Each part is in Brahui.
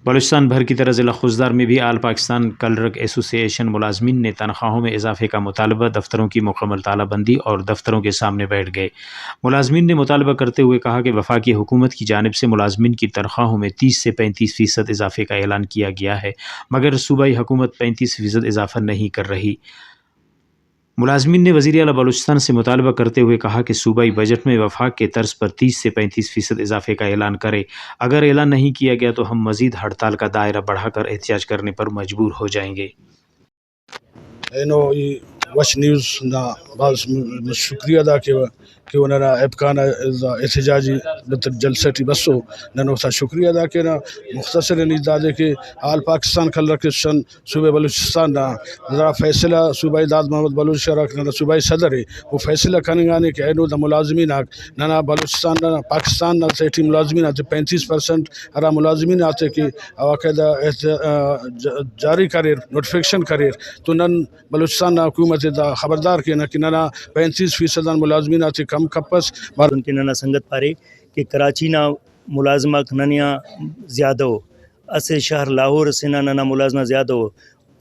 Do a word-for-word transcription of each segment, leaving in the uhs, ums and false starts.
بلوچستان بھر کی طرح ضلع خضدار میں بھی آل پاکستان کلرک ایسوسی ایشن ملازمین نے تنخواہوں میں اضافے کا مطالبہ، دفتروں کی مکمل تالہ بندی اور دفتروں کے سامنے بیٹھ گئے۔ ملازمین نے مطالبہ کرتے ہوئے کہا کہ وفاقی حکومت کی جانب سے ملازمین کی تنخواہوں میں تیس سے پینتیس فیصد اضافے کا اعلان کیا گیا ہے، مگر صوبائی حکومت پینتیس فیصد اضافہ نہیں کر رہی۔ ملازمین نے وزیر اعلیٰ بلوچستان سے مطالبہ کرتے ہوئے کہا کہ صوبائی بجٹ میں وفاق کے طرز پر تیس سے پینتیس فیصد اضافے کا اعلان کرے، اگر اعلان نہیں کیا گیا تو ہم مزید ہڑتال کا دائرہ بڑھا کر احتجاج کرنے پر مجبور ہو جائیں گے۔ اینو ای وش نیوز نا بھاز م-، شکریہ ادا کیوہ کہ او ننا ایبکان آ دا احتجاجی جلسہ ٹی بسو، نن اوفتا شکریہ ادا کینہ۔ مختصر نی دادے کہ آل پاکستان کلرک ایسوسی ایشن صوبہ بلوچستان نا ہرا فیصلہ صوبائی داد محمد بلوچ ہرا کہ ننا صوبائی صدر ءِ، او فیصلہ کننگانے کہ اینو دا ملازمین آک ننا بلوچستان نا، پاکستان نا تہٹی ملازمین آتے پینتیس پرسنٹ ہرا ملازمین آتے کہ باقاعدہ احت-، آ، ج-، جاری کریر، نوٹیفکیشن کریر، تو نن بلوچستان نا حکومت ءِ دا خبردار کینہ کہ ننا پینتیس فیصد آن ملازمین آتے کم کپس۔ دنکہ ننا سنگت پارے کہ کراچی نا ملازم آک ننے آ زیادہ ءُ، اسہ شہر لاہور اسے نا ننا ملازمہ زیادہ ءُ۔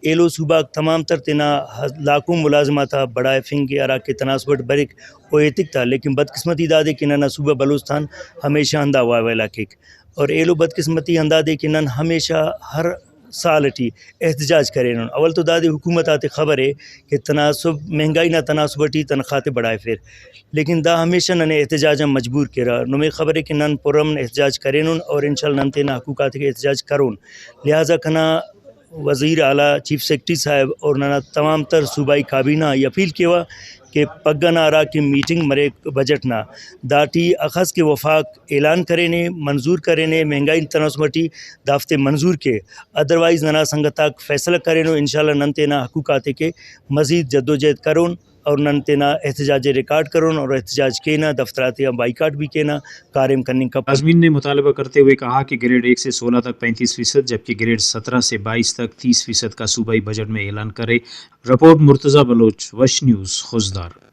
ایلو صوبہ غاک تمام تر تینا ہ-، لاکھوں ملازم آتا بڑھائفنگ کہ ہراکہ تناسب اٹ بریک او ایتک تا، لیکن بدقسمتی دادے کہ ننا صوبہ بلوچستان ہمیشہ ہندا واویلا کیک۔ اور ایلو بدقسمتی ہندادے کہ نن ہمیشہ ہر سال ٹی احتجاج کرینن۔ اول تو دادے حکومت آتے خبرے کہ تناسب، مہنگائی نا تناسب ٹی تنخواہ تے بڑھائفیر، لیکن دا ہمیشہ ننے احتجاج آن مجبور کیرہ۔ نمے خبرے کہ نن پرامن احتجاج کرینن اور انشاءاللہ نن تینا حقوق آتے احتجاج کرون۔ لہٰذا کنا وزیر اعلیٰ، چیف سیکرٹری صاحب اور ننا تمام تر صوبائی کابینہ ءِ اپیل کیوہ کہ پگہ نا ہرا کہ میٹنگ مریک بجٹ نا، داٹی اخس کہ وفاق اعلان کرینے، منظور کرینے، مہنگائی تناسب ٹی دافتے منظور کے، ادروائز ننا سنگت آک فیصلہ کرینو، انشاءاللہ نن تینا حقوق آتے کہ مزید جدوجہد کرون اور نن تینا احتجاج ءِ ریکارڈ کرون اور احتجاج کینہ، دفتر آتے آ بائیکاٹ بھی کینہ، کاریم کننگ کپک۔ ملازمین نے مطالبہ کرتے ہوئے کہا کہ گریڈ ایک سے سولہ تک پینتیس فیصد، جبکہ گریڈ سترہ سے بائیس تک تیس فیصد کا صوبائی بجٹ میں اعلان کرے۔ رپورٹ مرتضی بلوچ، وش نیوز، خضدار۔